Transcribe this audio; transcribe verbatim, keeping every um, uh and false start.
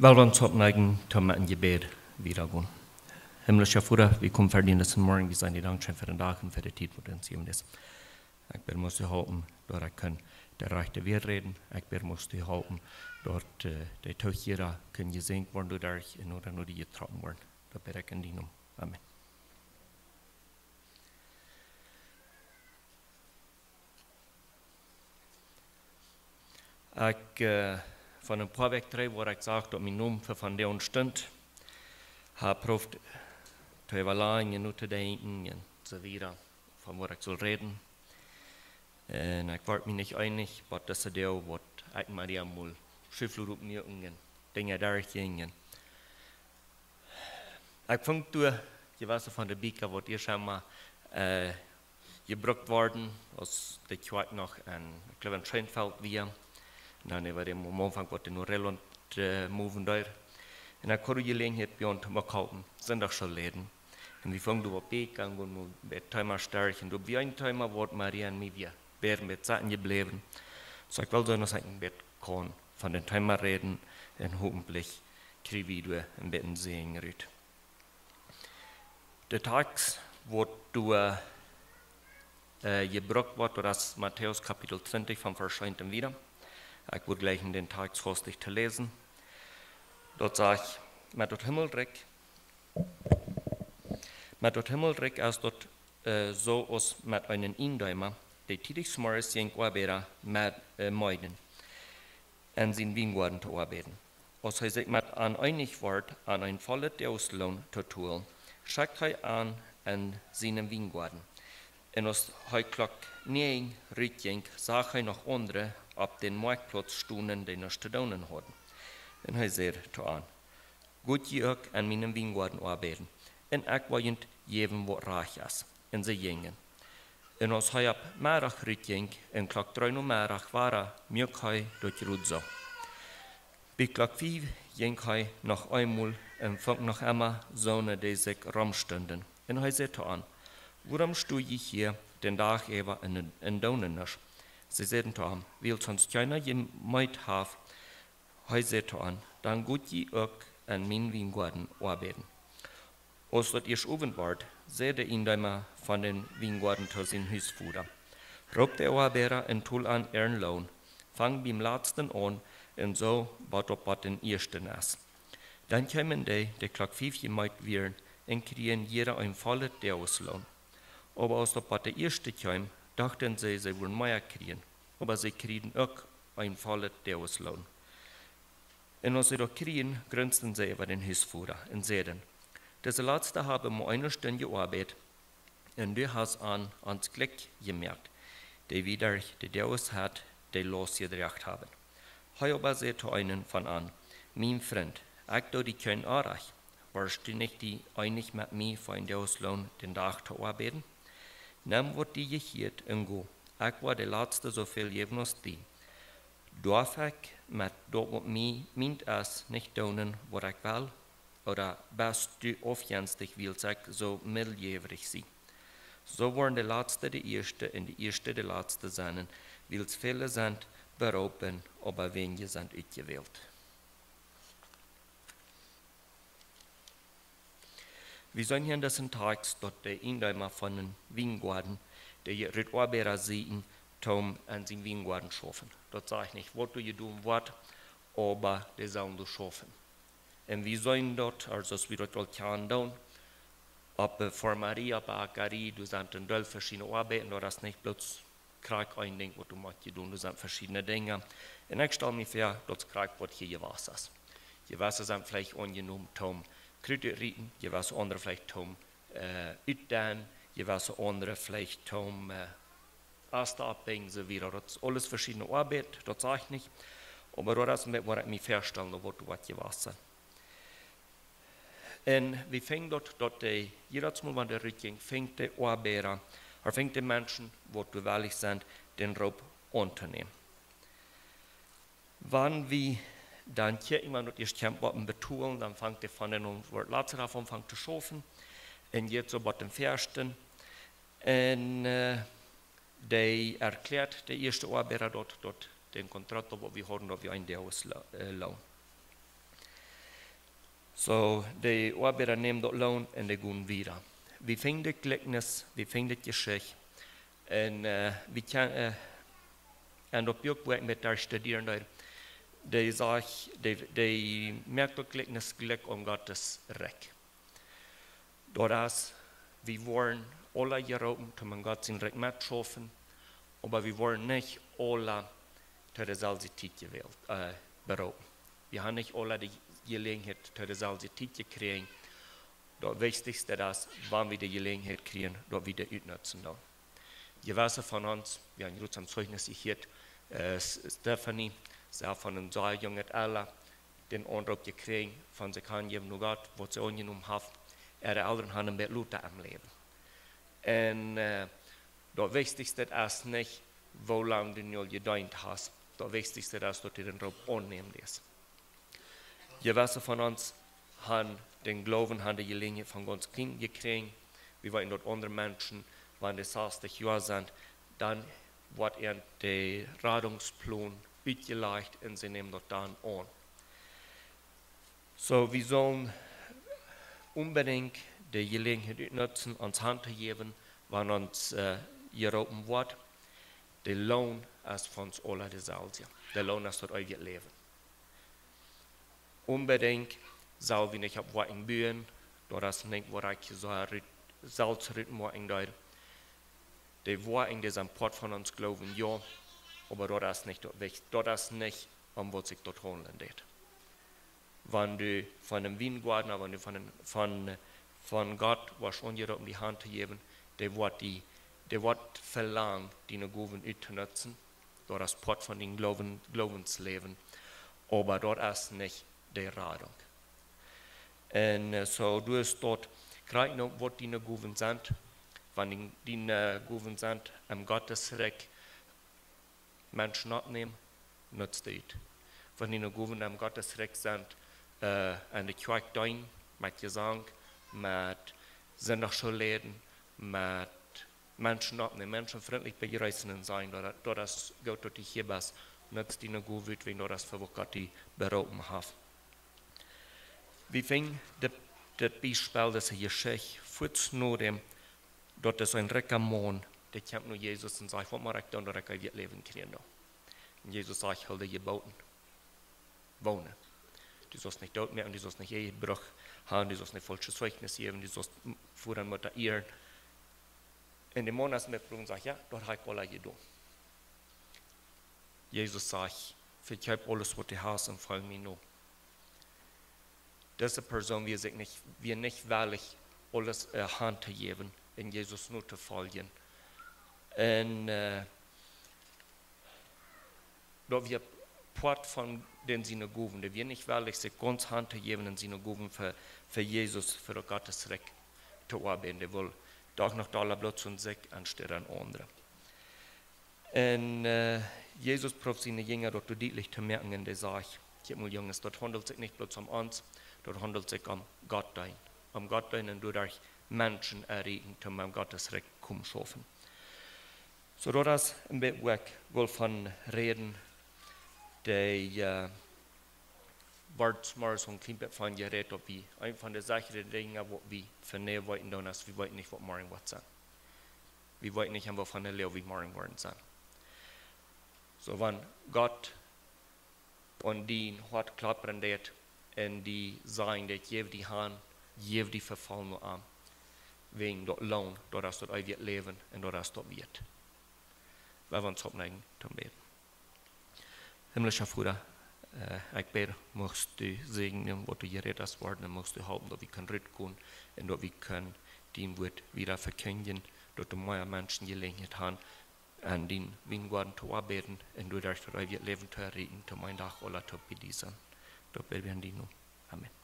Well wie ons oppmoakjen, toom met een Jebäd wieda gonen. Himmlischa Voda, wie komen ver die disen Morjen, wie sajen die dankscheen fa dän Dach un fa de Tiet, waut du ons jejäft hast. Ekj bäd, must du halpen, daut ekj kaun de rajchte Wieed räden. Ekj bäd, must du halpen, daut, äh, de Toohiera kjennen jesäajent woaren, doaderch un doaderch no die jetrocken woaren. Daut bäd ekj en dienen Nomen. Amen. Ekj, äh, von een poa Wäakj trigj, wua ekj sach, daut mien Nomen fa vondoag stunt, hab jeprooft to äwalajen un no to denkjen un soo wieda, von waut ekj sull räden. Un ekj wort mie nich eenich, waut dise Doag, waut ekj mie emol schuflud oppmoaken un Dinja derchjinjen. Ekj funk doa jewesse von de Bieekja, waut ieescht emol, äh, jebrukt worden, aus de Kjoakj noch en, ekj jleew, en Schenefeld wia. Un dan äwa däm Aunfank, waut dee no Räajelaunt, äh, moven deed. Un ekj haud de Jeläajenheit, bie ons to komen, Sindachschool leiden. Un wie fungen doa waut Bieekja aun, wua wie bät Thema sterchen. Doa wia een Thema, waut Maria un mie wia, wieren bät sitten jebläwen. Soo ekj well seenen, aus ekj een bät kaun von dän Thema räden un hopentlich kjrie wie doa een bät Säajen rut. De Tekjst, waut doa, äh, jebrukt woat, daut es Matäus Kapitel twintich von Varsch eent un wieda. Ekj woa jlikj dän Tekjst hastich to läsen. Daut sajcht: Met daut Himmelrikj, met daut Himmelrikj es daut, äh, soo aus met eenen Iejendeema, dee tiedich zemorjes jinkj Oabeida met, äh, meeden, en sienen Wiengoaden to oabeiden. Aus hee sikj met an eenich wort, an een vollet Doagsloon to tolen, schekjt hee an en sienen Wiengoaden. Un aus hee Klock näajen rutjinkj, sach hee noch aundre opp dän Moakjtplauz stonen, dee nuscht to doonen hauden. Un hee säd to an: Got jie uk en mienen Wiengoaden oabeiden, un ekj woa junt jäwen, waut rajcht es. Un see jinjen. Un aus hee opp Meddach rutjinkj, un Klock dree Nomeddach wia, muak hee daut jrod soo. Bie Klock fief jinkj hee noch eemol un funk noch emma soone, dee sikj romstunden. Un hee säd to an: Wuarom sto jie hia dän Dach äwa un, un doonen nuscht? See säden to am: Wiels ons kjeena jemeet haft. Hee säd to an: Dan got jie uk en mienen Wiengoaden oabeiden. Aus daut ieescht Owent wort, säd de Iejendeema von dän Wiengoaden to sienen Husvoda: Roop de Oabeida un tol an äaren Loon, fang biem latsten aun un soo bat daut bie dän ieeschten es. Dan kjeemen dee, dee Klock fief jemeet wieren, un kjrieejen jieda een vollet Doagsloon. Oba aus daut bie de ieeschte kjeem, dochten see, see wudden mea kjrieen, oba see kjrieejen uk een vollet Doagsloon. Un aus see daut kjrieejen, grunsden see äwa dän Husvoda un säden: Dise latste haben mau eene Stund jeoabeit, un du hast an ons jlikj jemoakt, dee wie derch de Doagsheit de Laust jedroagen haben. Hee oba säd to eenen von an: Mien Frint, ekj doo die kjeen Onrajcht. Woascht du nich die eenich met mie fa een Doagsloon dän Dach to oabeiden? Nem waut die jehieet un go. Ekj woa de latste soo väl jäwen aus die. Doaf ekj met daut, waut mie mient es, nich doonen, waut ekj well? Ooda best du aufjenstich, wiels ekj soo mildjäwrich sie? Soo woaren de latste de ieeschte un de ieeschte de latste sennen, wiels väle sent beroopen, oba weinje sent utjewält. Wie seenen hia en disen Tekjst, daut de Iejendeema von dän Wiengoaden, dee rut Oabeida sieekjen, toom en sienen Wiengoaden schaufen. Daut sajcht nich, waut doa jedonen woat, oba dee sellen doa schaufen. Un wie seenen daut, aulsoo aus wie daut woll kjanen doonen, opp, äh, Farmarie, opp Akjarie, doa sent een Deel veschiedne Oabeiten, daut es nich bloos krakjt een Dinkj, waut doa mott jedonen, doa sent veschiedne Dinja. Un ekj stal mie väa, daut es krakjt waut hia jewast es. Jewesse sent veleicht aunjenomen toom Krut utrieten, jewesse aundre veleicht toom, äh, utdeien, jewesse aundre veleicht toom, äh, Asten oppbinjen, soo wieda. Daut es aules veschiedne Oabeit, daut saj ekj nich. Oba daut es met waut ekj mie väastalen, daut woat waut jewast sennen. Un wie finjen daut, daut dee, jiedatsmol wan dee rutjinkj, finjt dee Oabeida, ooda finjt dee Menschen, waut doa wellich sent, dän Roop auntonämen. Wan wie dan kjikjen, wan daut ieescht kjemt waut met betolen, dan fangt dee von dän, woat latst aunfangen to schaufen. Un jeit soo bat dän väasten. Un, äh, dee erkjläat, de ieeschte Oabeida daut, daut dän Kontrakt, waut wie hauden, daut wie een Doagslo-, äh, Loon. Soo, de Oabeida nämen daut Loon un dee gonen wieda. Wie finjen daut Jlikjnis, wie finjen daut Jeschicht. Un, äh, wie kjennen, äh, un daut Buak, wua ekj met doa studieren deed, dee sajcht, dee, dee moakt daut Jlikjnis jlikj aun Gottes Rikj. Daut es, wie woaren aula jeroopen, om aun Gott sien Rikj mettoschaufen, oba wie woaren nich aula to deeselwje Tiet jewält, äh, beroopen. Wie haben nich aula de Jeläajenheit to deeselwje Tiet jekjräajen. Daut Wichtichste es, wan wie de Jeläajenheit kjrieen, daut wie dee utnutzen doonen. Jewesse von ons, wie haben jrods aum Zeichnis jehieet, äh, S-, Stephanie, see haft von een sea junget Ella dän Aunroop jekjräajen, von sikj hanjäwen no Gott, waut see aunjenomen haft. Äare Elren haben een bät lota em Läwen. Un, äh, daut Wichtichste es nich, woo lang du nu aul jedeent hast. Daut Wichtichste es, daut du dän Roop aunnämen deist. Jewesse von ons haben dän Gloowen, haben de Jeläajenheit von gaunz kjlien jekjräajen. Wie weeten, daut aundre Menschen, wan dee sastich Joa sent, dan woat an de Radungsplon utjelajcht un see nämen daut dan aun. Soo, wie sellen onbedinjt de Jeläajenheit utnutzen, ons hantojäwen, wan ons, äh, jeroopen woat. De Loon es fa ons aula deeselwja. De Loon es daut eewje Läwen. Onbedinjt sell wie nich opp Woakjen buen, daut es nich, waut ekj soo rut-, selfst rutmoaken deed. De Woakjen, dee sent Poat von ons Gloowen, jo, oba daut es nich daut Wicht-, daut es nich, om waut sikj daut haundlen deit. Wan du von een Wiengoaden, wan du von een, von, von Gott woascht aunjeroopen, dee hantojäwen, dee woat die, dee woat velangen, diene Gowen uttonutzen. Daut es Poat von dien Gloowen, Gloowensläwen. Oba daut es nich de Radunk. Un, äh, soo, du hast daut, krakjt no waut diene Gowen sent, wan dien, diene, äh, Gowen sent, em Gottes Rikj Menschen oppnämen, nutzt daut. Wan diene Gowen em Gottes Rikj sent, äh, aun de Kjoakj deenen, met Jesank, met Sindachschool leiden, met Menschen oppnämen, Menschen frintlich bejreessen un sajen, daut, daut es goot, daut du hia best, nutzt diene Gowen ut, wiels daut es fa waut Gott die beroopen haft. Wie finjen dit, dit Biespel, dise Jeschicht, fuaz no däm, daut es een rikja Maun, dee kjemt no Jesus un sajcht: "Waut mott ekj doonen, daut ekj eewjet Läwen kjrieen doo?" Un Jesus sajcht: "Hool de Jeboten. Wonen. Du saust nich doot moaken, du saust nich Ehebruch haben, du saust nich faulschet Zeichnis jäwen, du saust Voda un Mutta ieren." Un de Maun es met Brun un sajcht: "Jo, daut hab ekj aula jedonen." Jesus sajcht: "Vekjeep aules, waut du hast, un folj mie no." Dise Persoon wia sikj nich, wia nich wellich, aules, äh, hantojäwen un Jesus notofoljen. Un, äh, daut wia Poat von dän siene Gowen. Dee wia nich wellich, sikj gaunz hantojäwen un siene Gowen fa, fa Jesus, fa daut Gottes Rikj to oabeiden. Dee wull doch noch dolla bloos aun sikj enne Städ aun aundre. Un, äh, Jesus proowt siene Jinja daut dietlich to moaken un dee sajcht: "Kjikjt mol, Junges, daut haundelt sikj nich bloos om ons, daut haundelt sikj om Gott deenen. Om Gott deenen un doaderch Menschen erreichen, om aun Gottes Rikj komen schaufen." Soo, daut es een bät, wua ekj well von räden, dee, äh, woat zemorjes een kjlien bät von jerät, daut wie, eent von de sechre Dinja, waut wie vondoag weeten doonen, es, wie weeten nich, waut morjen woat sennen. Wie weeten nich, aun waut von de Loag wie morjen woaren sennen. Soo, wan Gott aun dien Hoat kloppen deit un die sajen deit: "Jeff die han, jeff die, vefoll no am. Wäajen daut Loon, daut es daut eewje Läwen un daut es daut wieet." Lot ons oppstonen toom bäden. Himmlischa Voda, äh, ekj bäd, muchst du säajnen, waut du jerät hast worden, un muchst du halpen, daut wie kjennen rutgonen un daut wie kjennen dien Wuat wieda vekjindjen, daut doa mea Menschen Jeläajenheit haben, aun dän Wiengoaden to oabeiden un doaderch daut eewje Läwen to erreichen, toom een Dach aula toop bie die sennen. Daut bäd wie en dienen Nomen. Amen.